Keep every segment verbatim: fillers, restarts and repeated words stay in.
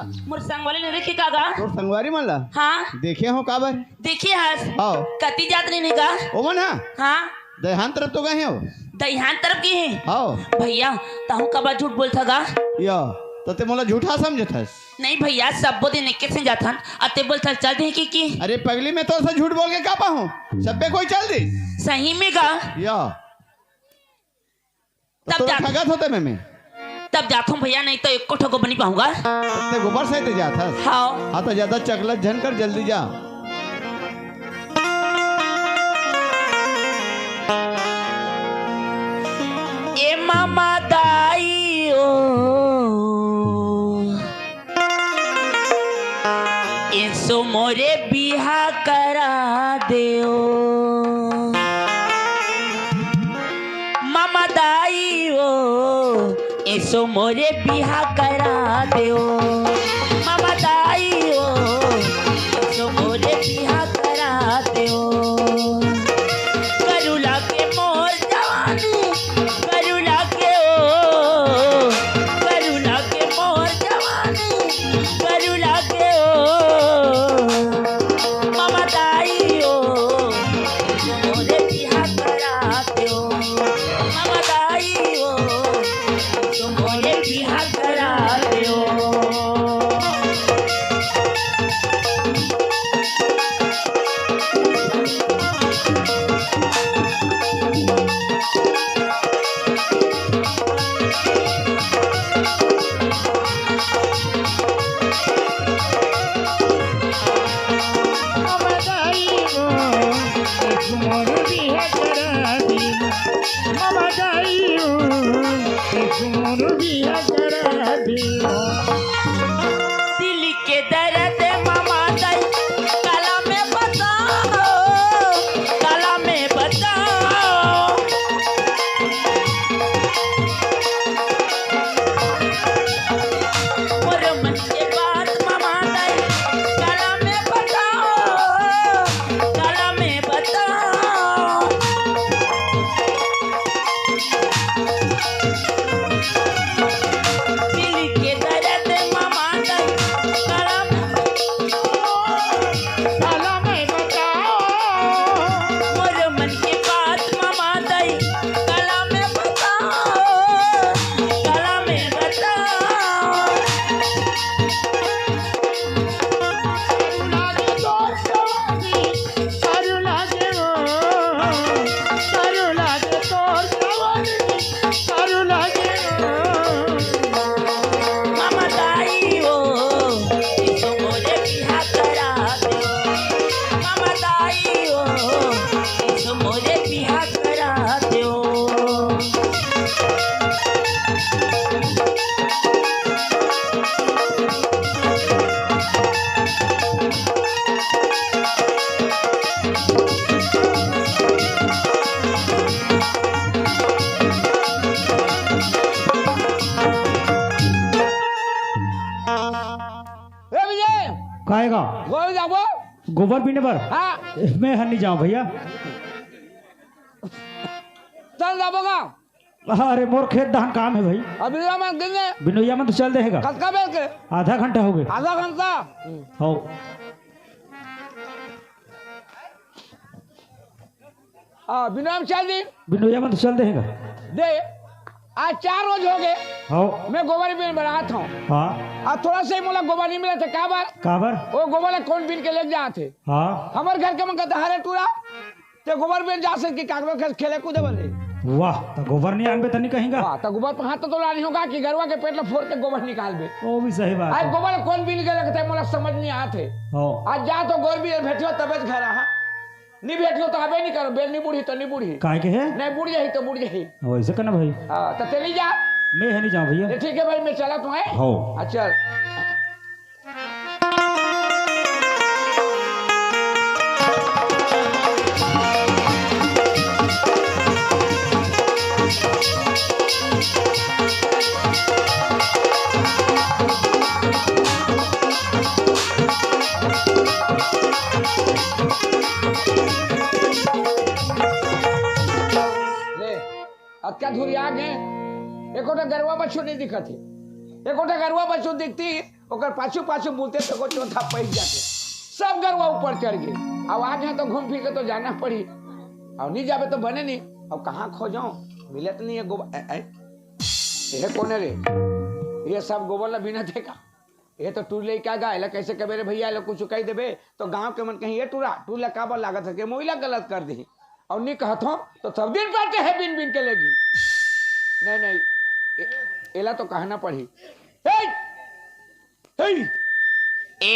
मोर संगवारी नइ देखे का गा? तोर संगवारी मन ला? हाँ। देखे हो काबर? देखे हस? हाँ। कति जात नइ हे गा? ओमन हा? हाँ। दइहान तरफ तो गए हो? दइहान तरफ गे हे? हाँ। भइया, तहूँ काबर झूठ बोलथस गा? या, त तें मोला झूठा समझथस? नहीं भइया, सब्बो दिन एके संग जाथन, अते बोलथस चल देहूँ कि, कि? अरे पगली, मैं तोर से झूठ बोल के का पाहूँ? सब्बे कोई चल दिस। सही में गा? या। तब तोला जात ठगत हों ते में, में। तब जाथों भइया, नहीं तो एको ठो गोबर नइ पाहूँ गा। तब तें गोबर सहित जाथस? हाँ। हाँ, त जादा चकलत झन कर, जल्दी जा। ए मामा दाई ओ, एसो मोरे बिहा करा देव। मामा दाई ओ, एसो मोरे बिहा करा देव। मामा दाई ओ, एसो मोरे बिहा करा देव। करुला के मोर जवानी, करुला के ओ, करुला के मोर जवानी, करुला के ओ, मामा दाई ओ, मोरे बिहा करा देव, मामा दाई ओ, मोरे बिहा करा देव। दिल के दर्द मामा दाई, काला में बताओ, काला में बताओ। मोर मन के बात मामा दाई, काला में बताओ, काला में बताओ। दिल के दर्द मामा दाई, काला में बताओ, काला में बताओ। मोर मन के बात मामा दाई, काला में बताओ, काला में बताओ। मामा दाई ओ, एसो मोरे बिहा करा देव। मामा दाई ओ, एसो मोरे बिहा करा देव। ए विजय, काय गा? गोबर जाबो? गोबर बीने बर? हाँ। मैं हर नहीं जाऊँ भैया। चल जाबो गा। अरे मोर खेत धान काम हे भाई। अब बिनोइया मन दिन ने। बिनोइया मन तो चल देहे गा। कतका बेर के? आधा घंटा हो गए। आधा घंटा? हो। हाँ, बिनोइया मन चल दी। बिनोइया मन तो चल देहे गा। दे, आज चार रोज हो गए। हो। मैं गोबर बीन बनात हूँ। हाँ। अब थोड़ा सा ही मोला गोबर नहीं मिला था, काबर? काबर? वो गोबर ला कोन बीन के लेके जात हे। हाँ। हमर घर के मन कहता, "हरे टूरा, ते गोबर बीन जा सकत हस काकरो खेत खेले कूदे बर रे।" वाह, त गोबर नहीं आनबे त नहीं कहेगा। वाह, त गोबर पर हाथ तो लानी होगा कि गरुआ के पेट ला फोर के गोबर निकालबे। वो भी सही बात आज हे। गोबर कोन बीन के लगथे, मोला समझ नहीं आत हे। हो। आज जा तो गोबर बीन भेटियो तबे घर आहा। नहीं भेटियो तो अबे नहीं करो, बेल नहीं बूढ़ी तो नहीं बूढ़ी। काय के हे? नहीं बूढ़ जाही तो बूढ़ जाही। वैसे करना भाई। हाँ, तो चली जा। मैं हे नहीं जाऊँ भैया। ये ठीक है भाई, मैं चला तुम्हें। हो। अच्छा। ले, अतका धुरिया गे, एकोटा गरुआ बछरू नहीं दिखत हे। एकोटा गरुआ बछरू दिखती, ओकर पाछू पाछू बोलते तो को चौथा पैस जाते। सब गरवा ऊपर चढ़ गे। अब आज यहाँ तो घूम फिर के तो जाना पड़ी। अब नहीं जाबे तो बने नहीं। अब कहाँ खोजो, मिलत नहीं है गोबर। ए, ए, ये कौन है रे? ये सब गोबर ला बिना देखा। ये तो टूर ले क्या गा, एला कैसे कबे रे भैया, एला कुछ कह देबे तो गांव के मन कहीं, "ये टूरा, टूर ला काबर लागत है के मोइला गलत कर दी।" और नहीं कहत हो तो सब दिन पाते है बिन बिन के लेगी। नहीं, नहीं, ए-, एला तो कहना पड़ी। ए! हे! ए,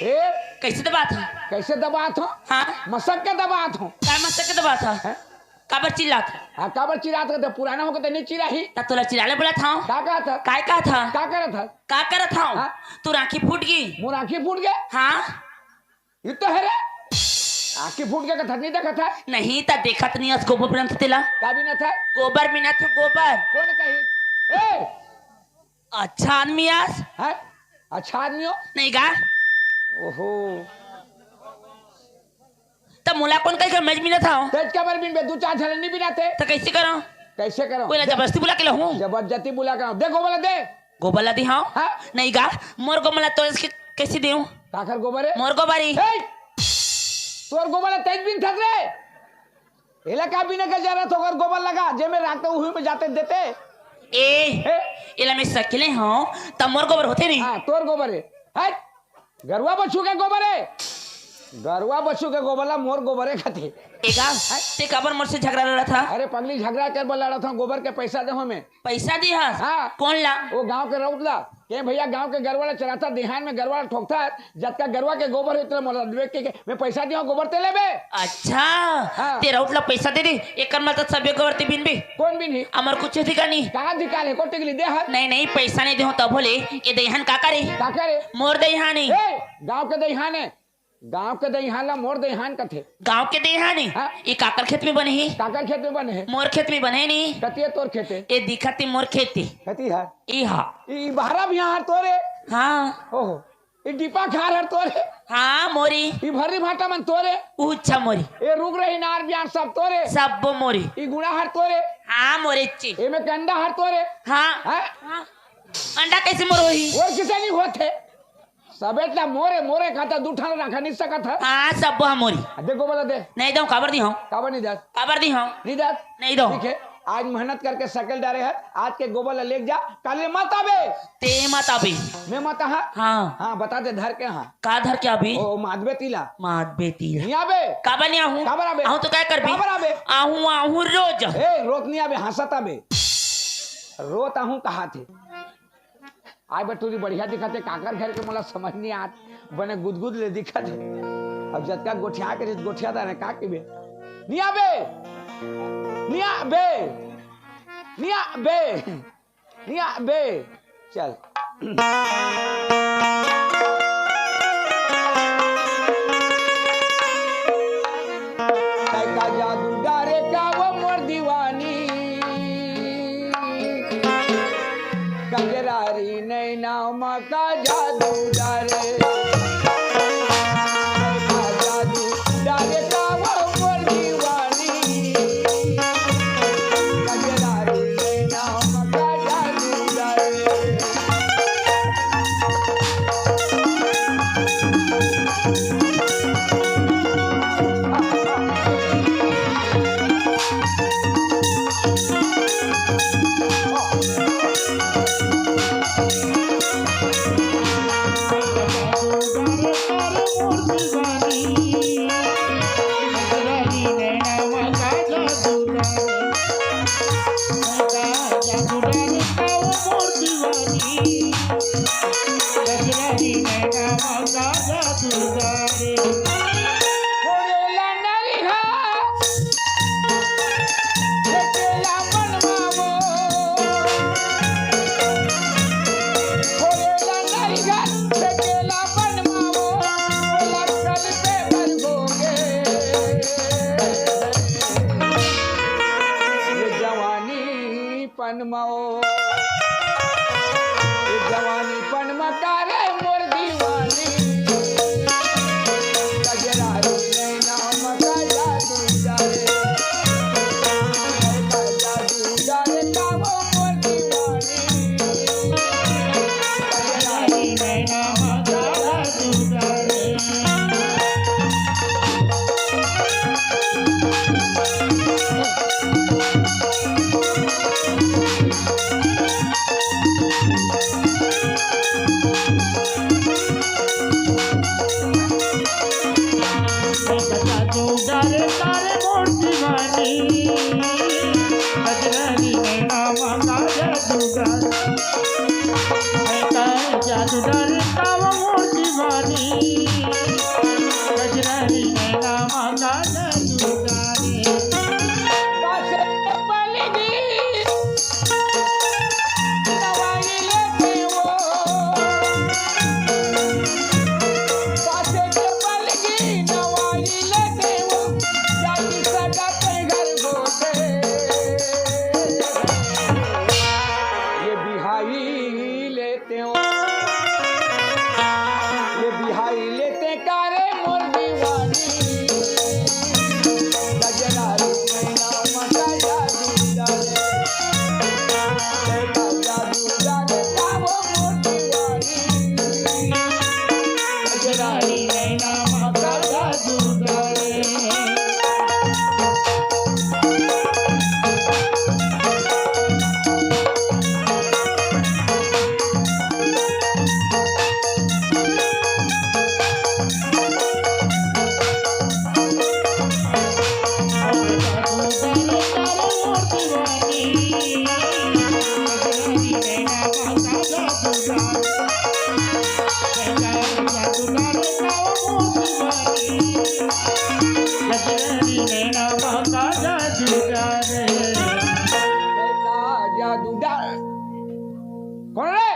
ए! कैसे दबात हो? कैसे दबात हो? हाँ? मसक के दबात हो। का मसक के दबात हो? हैं? काबर चिल्लात हो? हाँ, काबर चिल्लात हो? तो पुराना होके तो नहीं चिल्लाही। ता तोला चिल्लाले बोलत हूँ। का कहत हो? काय कहत हो? का करत हो? का करत हूँ? हाँ? तोर आँखी फूट गई। मोर आँखी फूट गए? हाँ। ये तो है रे। आँखी फूट गए कथा नहीं देखत है? नहीं, ता देखत नहीं अस गोबर बिनत तेला। का बिनत है? गोबर बिनत हूँ, गोबर। कौन कही? ए! अच्छा आदमी आस। हैं? अच्छा आदमी हो? नहीं गा। ओहो। तब मोला कौन कही के मैं बिनत हूँ? तेज काबर बिनबे, दू चार झन नहीं बिनाते। तो कैसे करो? कैसे करो? कोई ला जबरदस्ती बुला के लाऊं? जबरदस्ती बुला के लाऊं। दे गोबर ला दे। गोबर ला दी हूँ? हाँ? नहीं गा, मोर गोबर ला तो इसके कैसे देऊं? काकर गोबर है? मोर गोबर ही। ए! तोर गोबर ला तेज बिनथस रे। एला का बिने के जरूरत हो, अगर गोबर लगा, जे में राखते उही में जाते देते। ए, ए? एला मैं सकेले हूँ, तब मोर गोबर होते नहीं। हाँ, तोर गोबर है। हट, गरुआ बछू के गोबर है। गरुआ बछू के गोबर ला मोर गोबर है कथे। ए गा, ते काबर मोर से झगड़ा लड़ा था? अरे पगली, झगड़ा कर बर लड़ा था, गोबर के पैसा दे हमें। पैसा दिहस? हाँ। कौन ला? वो गांव के रउत ला। के भैया गांव के गरवा ला चराथा, देहान में गरवा ला ठोकथा, जतका गरवा के गोबर हे, उतना मोला देवे के, के, मैं पैसा दिया, गोबर ते लेबे। अच्छा, हाँ। ते रउत ला पैसा दे दे, एकर मतलब सबे गोबर ते बिनबे। कौन बिनही? अमर कुछ अधिकार नहीं। का अधिकार है? को टिकली दे हर। नहीं, नहीं, पैसा नहीं दे हो तब बोले, ये देहान का करे? का करे? मोर देहान ही। ए, गांव के देहान है। गांव के दइहान ला मोर दइहान कथे। गांव के दइहान हे? हाँ। ई काकर खेत में बने हे? काकर खेत में बने हे? मोर खेत में बने नहीं। कतिये तोर खेत हे? ए दिखत हे मोर खेत हे। कति हर? ई हा। ई बहरा भी हर तोरे? हाँ। ओहो। ई डीपा खार हर तोरे? हाँ, मोरी। ई भर्री भाटा मन तोरे? उच्छा मोरी। ए रुख रही नार बियान सब तोरे? सब मोरी। ई गुड़ा हर तोरे? हाँ, मोरे ची। ए में कंडा हर तोरे? हाँ। हाँ? हाँ। अंडा कैसे मोर होही? और किसे नहीं होते? सबेट ला मोरे, मोरे खाता दू ठन रखा नहीं सकत है। हाँ, सब हा मोरी। आ, दे गोबर ला दे। नहीं दऊं, काबर दी हूँ? काबर नहीं दस? काबर दी हूँ? नहीं दस? नहीं दऊं। ठीक है, आज मेहनत करके सकल डारे है, आज के गोबर ला लेके जा, काले मत आबे। ते मत आबे। मैं मत आहा? हाँ। हाँ, बता दे धर के हाँ। का धर के आबे? ओ, मादबे तीला। मादबे तीला। नहीं आबे। काबर नहीं आहूँ? काबर आबे? आहूँ तो क्या करबे? काबर आबे? आहूँ, आहूँ रोज। ए, रोत नहीं आबे, हंसत आबे। रोत आहूँ कहा थे। आय बटुरी बढ़िया दिखत हे, काकर घर के मोला समझ नहीं आत, बने गुदगुद ले दिखत हे। अब जतका गोठिया के रहिस, गोठिया दाने का किबे? निया बे! निया बे! निया बे! निया बे! चल। तै का जादू डारे का वो मोर दीवानी, कजरारी नैना मा का जादू डारे, तै का जादू डारे का वो मोर दीवानी, कजरारी नैना मा का जादू डारे। जवानी पन मा ओ, जवानी पन मा का रे मोर दीवानी, कजरारी नैना मा का जादू डारे, का जादू डारे का वो मोर दीवानी, कजरारी नैना गजरानी नैना बांका जादू डारे। बेटा, जादू डार। कौन रे?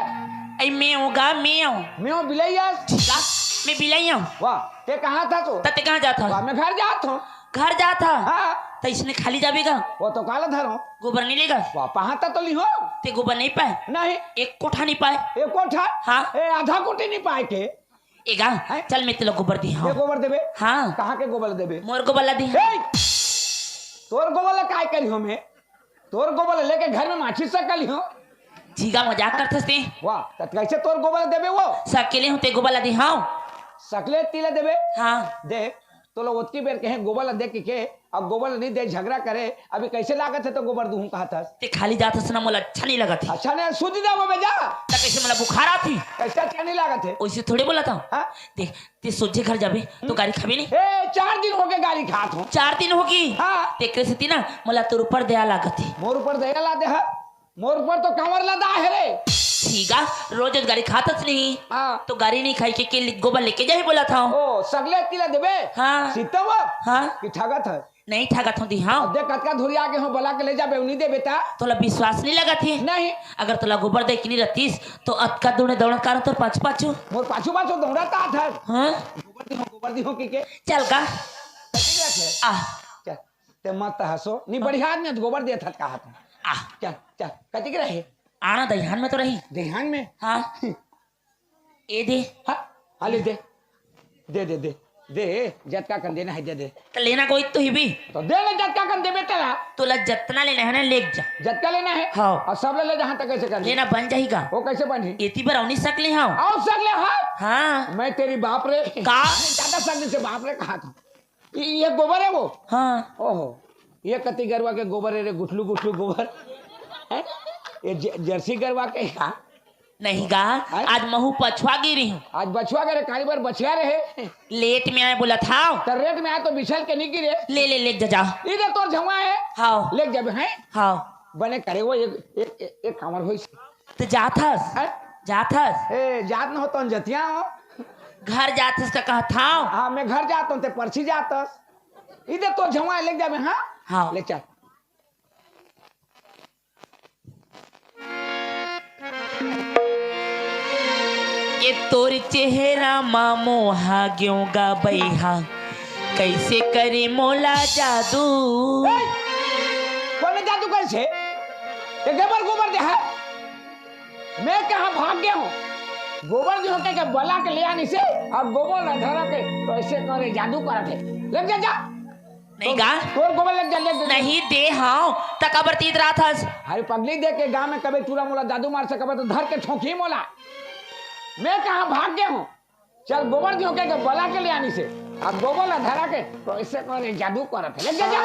ऐ मैं हूँ गा, मैं हूँ। मैं हूँ बिलैया। ठीक है, मैं बिलैया हूँ। वाह, ते कहाँ था तू? त ते कहाँ जात हस? वाह, मैं घर जात हूँ। घर जात हस? हाँ। त इसने खाली जाबे गा? वो तो काला धरो। गोबर नहीं लेगा? वाह, पहाता तो लिहो। ते गोबर नहीं पाए? नहीं। एक कोठा नहीं पाए? एक कोठा? हाँ। ए, आधा कोठी नहीं पाए के? ए गा, हैं? चल मैं तेला गोबर दे, ये हाँ। गोबर देबे? हाँ। कहाँ के गोबर देबे? मोर गोबर ला दे। ए! तोर गोबर ला काय करी हो मैं? तोर गोबर ला लेके घर में माचिस सकली हो। झीगा मजाक करथस ते। वाह, त कैसे तोर गोबर ला देबे वो? सकले हूँ ते गोबर ला दे, हाँ। सकले तिला देबे? हाँ। देख, तोला ओतकी बेर कहे गोबर ला दे के, के, अब गोबर ला नहीं दे, झगड़ा करे, अभी कैसे लागत है तो गोबर दूहूं कहत हस? ते खाली जात हस ना, मोला अच्छा नहीं लगत है। अच्छा नहीं, सूझ जाबो बे जा। त कैसे मोला बुखार आत ही? कैसे अच्छा नहीं लागत है? वैसे थोड़े बोला था। हाँ? ते, ते सोझे घर जाबे, तो गारी खाबे नहीं? ए, चार दिन होगे गारी खात हूँ। चार दिन होगी? हाँ। तेकरे सेती ना, मोला तोर ऊपर दया लागत है। मोर ऊपर दया ला दे हा? मोर ऊपर तो कांवर लदा है रे। ठीक है, रोज गारी खातस नहीं। हाँ। तो गारी नहीं खाई के, के गोबर लेके जाही बोला था। ओ, सगले तिला देबे? हाँ। सीता वो? हाँ। कि ठगत है? नहीं ठगत हूँ दी, हाँ। अब देख कतका धुरी आगे हो, बला के ले जाबे, नहीं देबे ता? तोला विश्वास नहीं लगत है? नहीं। अगर तोला गोबर दे के नहीं रहतीस, तो अतका दूने दौड़त कारण तोर पाछू पाछू। मोर पाछू पाछू दौड़त आत है। हाँ। गोबर दी हो, गोबर दी हो कि के? चल का। ठीक है। आ। चल। ते मत हंसो। नहीं, बढ़िया आदमी है, गोबर दिया था कहा था। आ। चल, चल। कति के रहे? आना दहियान में तो रही। दहियान में? हाँ। ए दे। हाँ, हाँ, ले दे। दे, दे, दे। दे, जतका कन देना है, दे, दे। तो लेना कोई तो ही भी। तो दे ना, जतका कन देबे तेला। तोला जतना लेना है ना, ले जा। जतका लेना है? हाँ। और सब ले ले, जहाँ तक कैसे कर ले। लेना बन जाएगा। वो कैसे बन है? एती बर औनी सकले हाँ। और सकले हाँ? हाँ। मैं तेरी बाप रे। का? ज्यादा सकले से बाप रे कहा था। ये, ये गोबर है वो? हाँ। ओहो, ये कति गरवा के गोबर है रे, गुठलू गुठलू गोबर। हैं? ये ज-, जर्सी गरवा के का? नहीं गा, हैं? आज महू पछुआ गिरी हूँ। आज बछुआ गिरे, काली बार बछिया रहे। लेट में आए बोला था। तो रेट में आए तो बिछल के नहीं गिरे। ले, ले, ले जा, जा। इधर तोर झवा है। हाँ। ले जाबे हैं। हाँ। बने करे वो एक, एक, एक, एक कामर होइस। तो जात हस? हैं? जात हस? ए, जात न हो तो जतिया हो। घर जात हस का कहत हव? हाँ, मैं घर जात हूँ, ते परछी जात हस। इधर तो झवा ले जाबे, हाँ? हाँ। ले चल। ये तोर चेहरा मा मोहा गेंव गा बइहा, कैसे करे मोला जादू? ए, कोने जादू कैसे? ये गोबर गोबर दे है। मैं कहाँ भाग गया हूँ? गोबर जो होके के बला के ले आनी से, अब गोबर ला धरा के तो ऐसे करे जादू करत है। ले जा, जा। नहीं तो गा। तोर गोबर ले जा, ले जा। नहीं दे हाव, त काबर तीत रात हस? अरे पगली दे के गाँव में कभी टूरा मोला जादू मार सकबे तो धर के ठोंकी मोला। मैं कहाँ भाग गया हूँ? चल गोबर जो होके के बला के ले आनी से, अब गोबर ला धरा के तो ऐसे करे जादू करत है। ले जा, जा।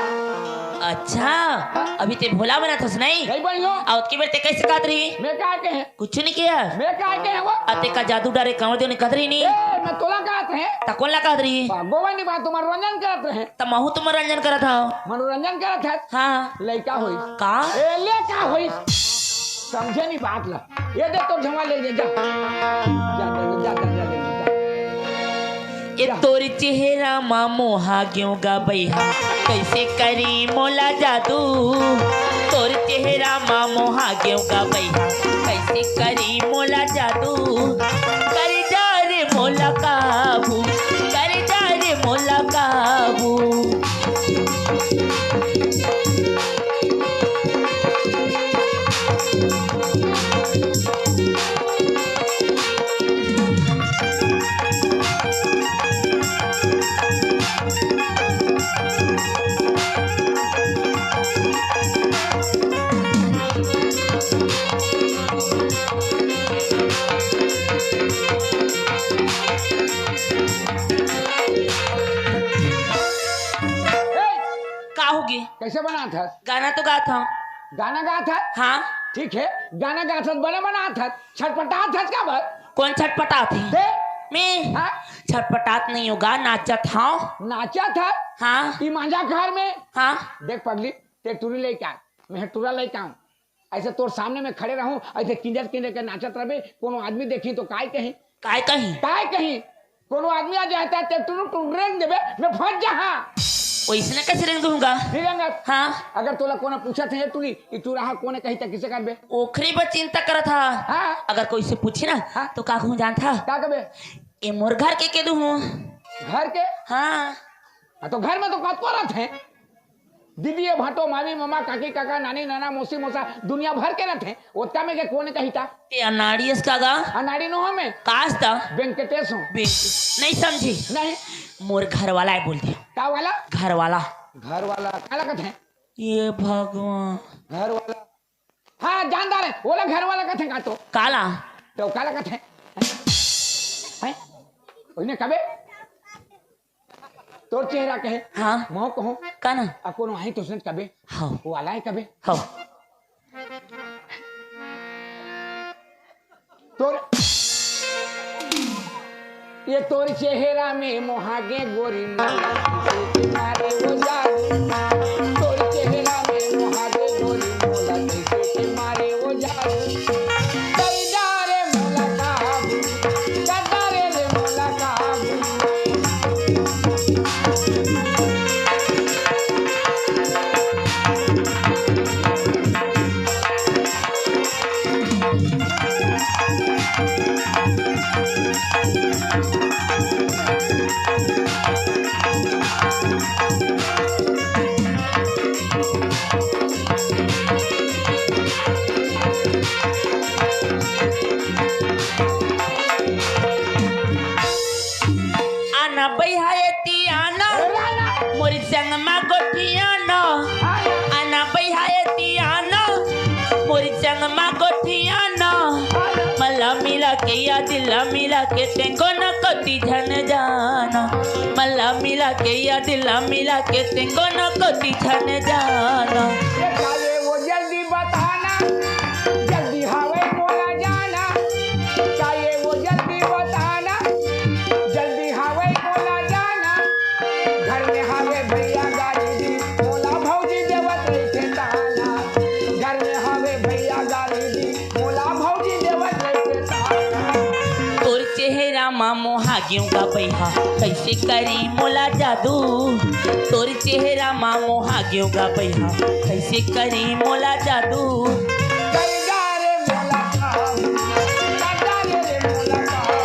अच्छा, अभी ते भोला बनत हस नहीं? नहीं बनियो। अउ ओतकी बेर ते कैसे कहत रही? मैं का कहे? कुछ नहीं किया। मैं का कहे वो? अते का जादू डारे कांवर देव ने कहत रही नहीं? ए, मैं तोला कहत रहे। त कोन ला कहत रही? बा, गोबर नहीं बा, तुम्हार रंजन करत रहे। त महू तो मनोरंजन करत हव। मनोरंजन करत है। हाँ। लइका होइस। का? ए, लइका होइस। समझे नहीं बात ला। ये दे तो झमा ले ले, जा। जा, जा, जा, जा, जा, ले ले, जा। ये जा। तोर चेहरा मा मोहा गेंव गा बइहा, कैसे करी मोला जादू? तोर चेहरा मा मोहा गेंव गा बइहा, कैसे करी मोला जादू? कर जा रे मोला काबू, कर जा रे मोला काबू। का होगे? कैसे बनात हस? गाना तो गात हव। गाना गात हस? हाँ। ठीक है, गाना गात हस, बने बनात हस, छटपटात हस काबर? कोन छटपटात हे? ते? मैं? हाँ? छटपटात नहीं हों गा, नाचत हव। नाचत हस? हाँ। ई मांझा घर में? हाँ। देख पगली, ते टूरी लइका, मैं टूरा लइका हूँ। ऐसे तोर सामने में खड़े रहूं, ऐसे किंजर किंजर के नाचत रहबे, कोनो आदमी देखी तो काय कही? काय कही? काय कही? कोनो आदमी आ जाए त ते टुरुक टुरुक रेंग देबे, मैं फंस जाहा। ओइसने कैसे रेंग दूंगा? नहीं रेंगत। हाँ। अगर तोला कोनो पूछत हे, "टुरी, ई टुरा हा कोने कहिथे, कइसे करबे?" ओखरी बर चिंता करत हा। हाँ। अगर कोई से पूछे ना, हाँ। तो का कहूँ जानत हा? का कहबे? "ए मोर घर के," कहि दूँ। घर के? हाँ। हाँ, तो घर में तो कतको रहिथे। दीदी, ये भाटो, मामी, ममा, काकी, काका, नानी, नाना, मौसी, मौसा, दुनिया भर के रहिथे। ओतका में के कोने कहिथे? ते अनाड़ी अस का गा? अनाड़ी नो हँव मैं। का अस त? वेंकटेश हँव। वेंक-, नहीं समझे। नहीं। मोर घर वाला हे बोल दे। का वाला? घर वाला। घर वाला। काला कथे? ये भगवान। घर वाला। हाँ, जानदार हे। ओला घर वाला कथे का तो? काला। तो काला कथे? हैं? ओइने कबे? तोर चेहरा कहे। हाँ। मोह कहो। का ना? अ कोनो आही तो सुनत कबे। हाँ। वो आला हे कबे। हाँ। तोर, ये तोर चेहरा में मोहा गे गोरी मोला कइसे के मारे वो जादू। तोर चेहरा में मोहा गे गोरी मोला कइसे के मारे वो जादू। दई डारे मोला काबू, दई डारे ले मोला काबू। आना बइहा एती आना, मोर संग मा गोठियाना। आना बइहा एती आना, मोर संग मा गोठियाना। मला मिला के या दिल ला मिला के तेंगो न कोती झन जाना। मला मिला के या दिल ला मिला के तेंगो न कोती झन जाना। ये काले वो जल्दी बताना, जल्दी हावय मोला जाना। काले वो जल्दी बताना, जल्दी हावय मोला जाना। घर में हावे भैया गारी दी, मोला भौजी देवत रहिथे ताना। घर में हावे भैया गारी दी, मोला भौजी देवत रहिथे ताना। तोर चेहरा मा मोहा गेंव गा बइहा, कइसे करी मोला जादू। तोर चेहरा मा मोहा गेंव गा बइहा, कइसे करी मोला जादू। करी गा रे मोला काबू, करी गा रे मोला काबू।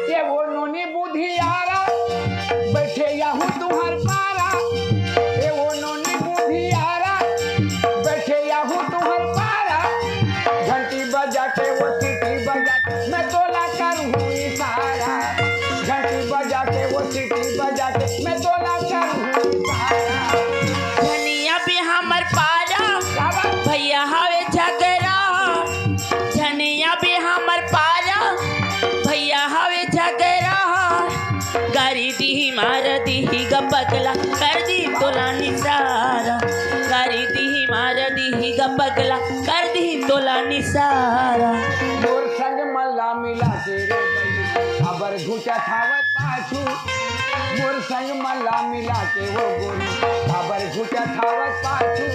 ये वो नोनी बुधियारा, बइठे याहू तुँहर पारा। ये वो नोनी बुधियारा, बइठे याहू तुँहर पारा। घंटी बजा के वो सीटी बजा के, मैं तोला करूँ इशारा। घंटी बजा के वो सीटी बजा के, मैं तोला करूँ इशारा। झनिया भी हमर पारा, का बात? भैया हावे झगरा। झनिया भी हमर पारा, भैया हावे झगरा। गारी दिही मार दिही ग पगला, कर दिही तोला निसारा। गारी दिही मार दिही ग पगला, कर दिही तोला निसारा। मोर संग मला मिला के रे बहिनी, अबर घुचा थावत पाछू। मोर संग मला मिला के वो गोरी, अबर घुचा थावत पाछू।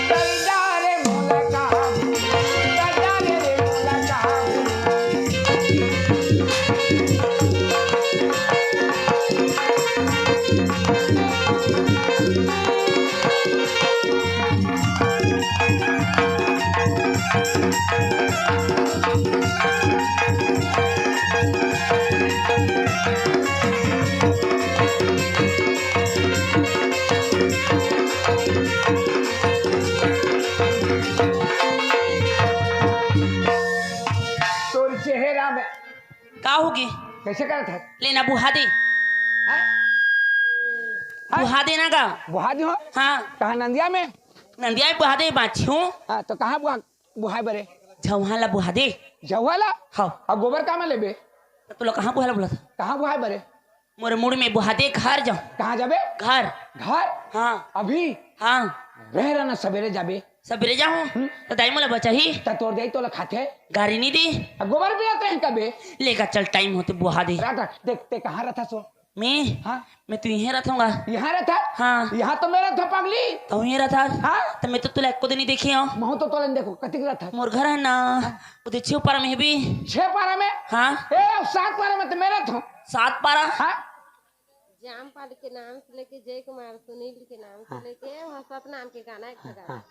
करी गा रे मोला काबू, करी गा रे मोला काबू। तोर चेहरा में का होगे? कइसे करत हे? लेना बुहा दे। हैं? हैं? बुहा देना का? बुहा दे हो? हाँ। कहाँ नंदिया में? नंदिया में बुहा दे, बाछी हूँ। हाँ, तो कहाँ बुहा, बुहाए बरे? झउहा ला बुहा दे। झउहा ला? हाँ। अब गोबर का में लेबे? तो तोला कहाँ बुहा ला बोला था? कहाँ बुहाए बरे? मोर मुड़ में बुहा दे, घर जाऊं। कहाँ जाबे? घर। घर? हाँ। अभी? हाँ। रह रहना, सवेरे जाबे। सवेरे जाऊं? हम्म। त दाई मोला बचाही? त तोर दाई तोला खाथे। गारी नहीं दी। अब गोबर भी रहते हैं कबे? लेगा चल, टाइम होते बुहा दे। रात, देख, ते कहाँ रहता सो? मैं? हाँ। मैं तो यहीं रहता हूँ गा। यहाँ रहता? हाँ। यहाँ तो मैं रहता हूँ, पगली। तो यहीं रहता? हाँ। तो मैं तो तुला एको दिन नहीं देखी हूँ। महू तो तोला नहीं देखो, कतिक रहता? मोर घर है ना, हाँ। उधर छेव पारा में है भी। छेव पारा में? हाँ। ए, सात पारा में तो मैं रहता हूँ। सात पारा? हाँ। जामपाल के नाम से लेके जय कुमार सुनील के नाम से हाँ। लेके वहाँ सतनाम के गाना एक हाँ, गाना। हाँ।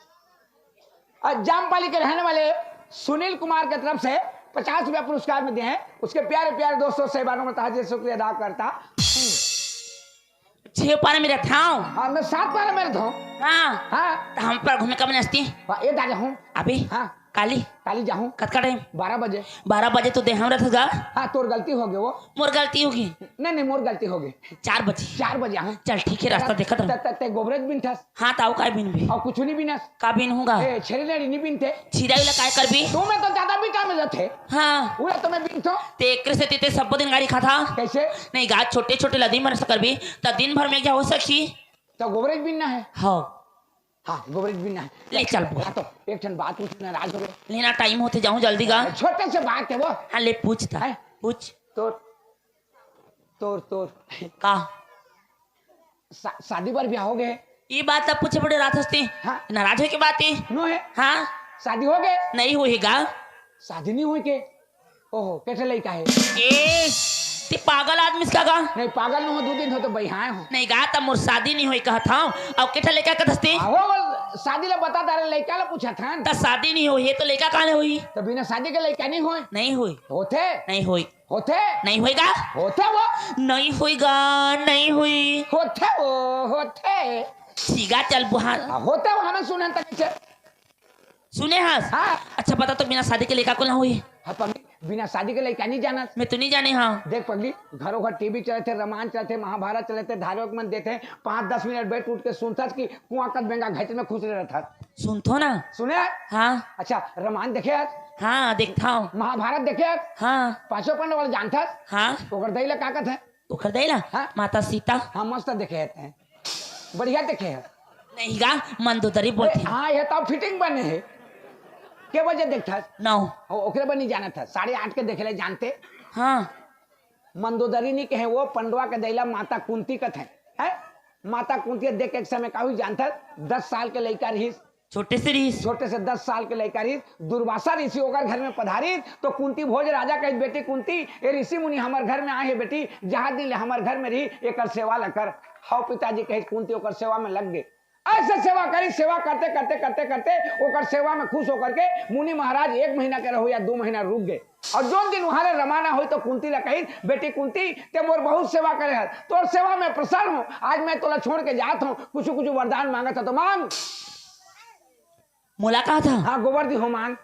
और जामपाली के रहने वाले सुनील कुमार की तरफ से पचास रुपया पुरस्कार में दिए हैं। उसके प्यारे प्यारे दोस्तों से बार बार तहे दिल से शुक्रिया अदा करता। छेव पारा में रहता हूँ। हाँ, मैं सात पारा में रहता हूँ। हाँ। हाँ। तो हम पर घूमे कब नस्ती? हाँ, ये दादा हूँ। अभी? हाँ। काली? काली जाहूँ। कतका टाइम? बारह बजे। बारह बजे तो देहां रहता गा। हाँ, तोर गलती हो गए वो। मोर गलती होगी? नहीं, नहीं, मोर गलती हो गई। चार बजे। चार बजे, हाँ। चल ठीक है, रास्ता देखत रहूँ। ते गोबरेज बिनथस? हाँ, ताऊ काय बिनबे? और कुछ नहीं बिनस? का बिनहूँ गा? ए, छेरी लेड़ी नहीं बिनते? छीरा वाला काय करबी? तू मैं तो ज्यादा बिटा में जाते। हाँ। पूरा तो मैं बिनतो। ते एकरे से ते, ते सब दिन गारी खाता। कैसे? नहीं गा, छोटे छोटे लदी मन से करबी, त दिन भर में क्या हो सकी? तो गोबरेज बिनना है। हाँ। हाँ, गोबरेज बिनना है। ले चल बुआ। हाँ, तो एक ठन बात पूछ, नाराज हो गए। लेना टाइम होते जाऊँ जल्दी गा। छोटे से बात है वो। हाँ, ले पूछ था। है? पूछ। तोर, तोर, तोर। का? शा-, शादी बर ब्याह हो गए? ये बात अब पूछे बड़े रात हस्ती। हाँ। नाराज हो के बात है? नो है। हाँ। शादी हो गए? नहीं हुई गा। शादी नहीं हुई के? ओहो, केठे लइका है? ए, ते पागल आदमी से का गा? नहीं, पागल नहीं हो, दो दिन हो तो बहियाए हो। नहीं गा, त मोर शादी नहीं होई कहत हूँ। अब केठे लइका कहत हस्ती? आहो, वो शादी ला बता तारे, लइका ला पूछा था न। त शादी नहीं होई, ये तो लइका कहाँ ले होई? तो बिना शादी के लइका नहीं होए? नहीं होई। होते? नहीं होई। होते? नहीं होई गा? होते वो? नहीं होई गा, नहीं होई। होते वो, होते। सीगा चल बुहार। आ, होते वो, हमें सुने तक से। सुने हस? हाँ। अच्छा बता तो, बिना शादी के लइका कोन ला होई? हाँ पगली, बिना शादी के लइका नहीं जानत। मैं तो नहीं जाने हाँ। देख पगली, घरों घर टीवी चलत हे, रामायण चलत हे, महाभारत चलत हे, धार्मिक मन देते हैं, पाँच दस मिनट बैठ उठ के सुनथस कि कुआं कत बेंगा घच में खुश रहत हस। सुनथो ना। सुने? हाँ। अच्छा, रामायण देखे हस? हाँ, देखता हूँ। महाभारत देखे हस? हाँ। पांचों पांडव वाला जानथस? हाँ। ओकर दई ला का कहत है? ओकर दई ला? हाँ। माता सीता। हाँ, मस्त देखे हैं। बढ़िया देखे है। नहीं गा, मंदोदरी बोलथे। हाँ, ये तो फिटिंग बने है। के बजे देखथस? नौ। ओ, ओकरे बर नहीं जानत हस। साढ़े आठ के देखे ले जानते। हाँ। मंदोदरी नहीं कहे, वो पंडवा के दई ला माता कुंती कथे। है? माता कुंती देख के एक समय का हुई जानथस, दस साल के लइका रहिस। छोटे से रहिस। छोटे से दस साल के लइका रहिस। दुर्वासा ऋषि ओकर घर में पधारिस, तो कुंती भोज राजा कहिस, "बेटी कुंती, ये ऋषि मुनि हमर घर में आए हैं बेटी, जहाँ दिन ले हमर घर में रही, एकर सेवा ल कर।" "हव पिताजी," कहिस कुंती ओकर सेवा में लग गे। ऐसे सेवा करिस, सेवा करते, करते, करते, करते ओकर सेवा में खुश होकर के मुनि महाराज एक महीना के रहो या दो महीना रुक गे। और जोन दिन वहां ले रवाना होई तो कुंती ला कहिस, "बेटी कुंती, ते मोर बहुत सेवा करे हस, तोर सेवा में प्रसन्न हूँ, आज मैं तोला छोड़ के जात हूँ, कुछ कुछ वरदान मांगत हस तो मांग।" मोला कहा था? हाँ, गोबर दी हो मांग।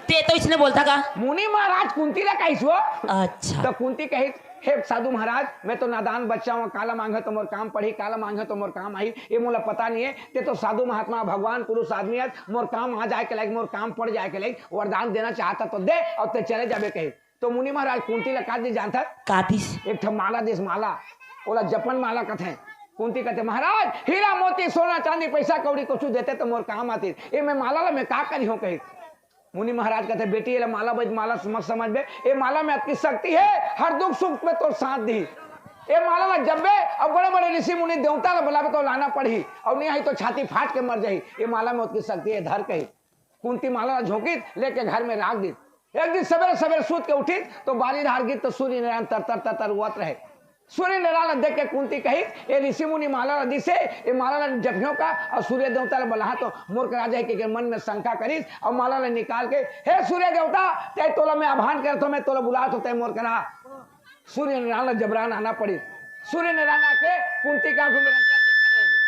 ते तो इसने बोलता का? मुनि महाराज कुंती ला कहिस वो। अच्छा। तो कुंती कहिस, "हे साधु महाराज, मैं तो नादान बच्चा हूँ, काला मांगे तो मोर काम पड़ी, काला मांगे तो मोर काम आई, ये मोला पता नहीं है। ते तो साधु महात्मा भगवान पुरुष आदमी है, मोर काम आ जाए के लायक, मोर काम पड़ जाए के लायक, वरदान देना चाहता तो दे, और ते चले जाबे," कहिस। तो मुनि महाराज कुंती ला का दिस जानथस? का दिस? एक ठो माला दिस, माला। ओला जपन माला कथे। कुंती कथे, "महाराज, हीरा मोती सोना चांदी पैसा कौड़ी कुछ देते तो मोर काम आतिस। ये मैं माला ला मैं का करी हूँ?" कहिस। मुनि महाराज कथे, "बेटी, ये ला माला बज, माला मत समझबे। ये माला में अतकी शक्ति है, हर दुख सुख में तोर साथ दी। ये माला ला जपबे, अब बड़े बड़े ऋषि मुनि देवता ला बुलाबे तो लाना पड़ही, और नहीं आई तो छाती फाट के मर जाही। ये माला में अतकी शक्ति है, धर," कहिस। कुंती माला ला झोंकिस, लेके घर में राख दिस। एक दिन सवेरे सवेरे सूत के उठिस, तो बारी धार गिस तो सूर्य नारायण तर तर तर तर रोवत रहे। सूर्य नारायण ला देख के कुंती कहिस, "ये ऋषि मुनि माला ला दिस हे, ये माला ला जपिहूँ का और सूर्य देवता ला बुलाहूँ तो मोर करा जाही?" के मन में शंका करिस और माला ला निकाल के, "हे सूर्य देवता, ते तोला मैं आह्वान करत हूँ, मैं तोला बुलात हूँ, ते मोर करा।" सूर्य नारायण ला जबरान आना पड़िस। सूर्य नारायण आके कुंती के आगू में रंगलत ले खड़े हो गे।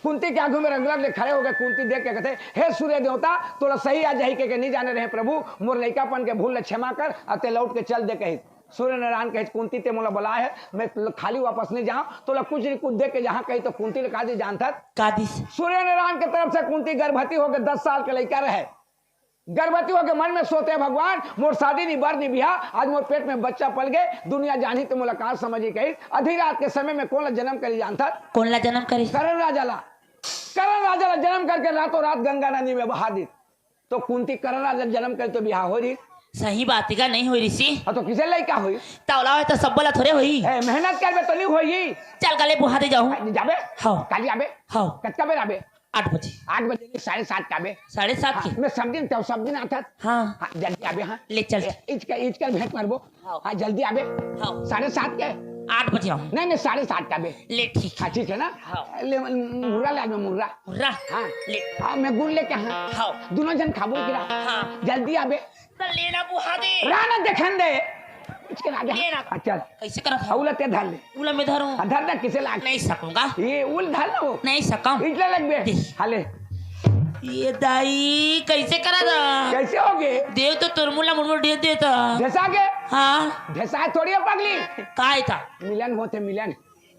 कुंती के आगू में रंगलत ले खड़े हो गे। कुंती देख के कथे, "हे सूर्य देवता, तोला सही आ जाही के, के नहीं जाने रहे प्रभु, मोर लइकापन के भूल ला क्षमा कर, अब ते लौट के चल दे," कहिस। सूर्य नारायण कहिस, "कुंती, ते मोला बुलाए हे, मैं खाली वापस नहीं जाऊँ, तोला कुछ नहीं कुछ दे के जाहूँ," कहिस। तो कुंती ला का दिस जानथस? का दिस? सूर्य नारायण के तरफ से कुंती गर्भवती हो गे, दस साल के लइका रहे। गर्भवती होके मन में सोचे, "भगवान, मोर शादी नी, बर नी, बिहा, आज मोर पेट में बच्चा पल गए, दुनिया जानही त मोला का समझही," कही। आधी रात के समय में कोन ला जन्म करी जानथस? कोन ला जन्म करी? करण राजा ला। करण राजा ला जन्म करके रातों रात गंगा नदी में बहा दी। तो कुंती करण राजा ला जन्म करे तो बिहा हो रही। सही बात हे का, नहीं हो रही सी? हाँ, तो किसे लइका होई? तौला होय तो सब बोला थोड़े होई। ए, मेहनत करबे तो नहीं होई। चल, काले बुहा दे जाऊं। आ, जाबे? हाँ। काली आबे? हाँ। कतका बेर आबे? आठ बजे। आठ बजे नहीं, साढ़े सात के आबे। साढ़े सात हाँ, के? मैं सब्जी नहीं, तब सब्जी ना आता। हाँ। हाँ, जल्दी आबे, हाँ। ले चल। ए, इचका, इचका भेंट मारबो। हाँ। हाँ, जल्दी आबे। हाँ। साढ़े सात के? आठ बजे आऊं। नहीं, नहीं, साढ़े सात के आबे। ले, ठीक है। हाँ, ठीक है ना? हाँ। ले, मुर्रा ले आबे, मुर्रा। मुर्रा? हाँ। ले। हाँ, मैं गुड़ लेके, हाँ। हाँ। दोनों जन खाबो किरा। हाँ। जल्दी आबे। तो लेना बुहा दे। राना देखन दे। इसके राजा। लेना। अच्छा। कैसे करत हव? उला ते धर ले। उला मैं धरूं? हाँ, धर ना, किसे लाग? नहीं सकूंगा। ये उल धर ना वो। नहीं सकूं। इटला लगबे। दे। हाले। ये दाई, कैसे करत हव? कैसे होगे? देव तो तुरमुला मुरमुर दे देता। ढेसा के? हाँ। ढेसा थोड़ी है पगली। काय था? मिलन होते, मिलन।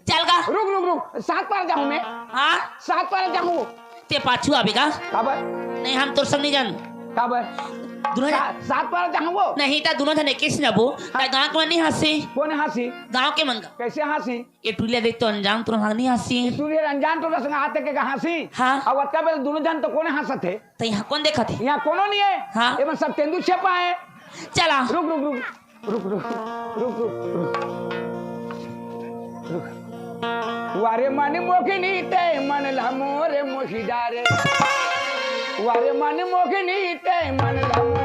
चल गा। रुक, रुक, रुक। सात पार जाऊं मैं। हाँ? सात पार जाऊं। ते पाछू आबे का? काबर? नहीं, हम तोर संग नहीं जान। काबर? दुनो जन सात, सात पार जाऊं वो। नहीं, ता दुनो जन एके संग जाबो। हाँ। ता गांव के मन नहीं हंसी। कोन हंसी? गांव के मन का। कैसे हंसी? ये टुरिया देख तो अनजान तोर संग नहीं हंसी। ये टुरिया अनजान तोर संग आते के हंसी? हाँ। अब अतका बेर दुनो जन तो कोन हंसत हे? तो यहाँ कोन देखत हे? यहाँ कोनो नहीं है। हाँ। ये मन सब तेंदू छेपा है। चला। रुक, रुक, रुक। रुक, रुक, रुक, रुक, रुक। रुक। वारे मन मोहिनी ते मन ला मोरे मोहि डारे। वारे मन मोहिनी ते मन ला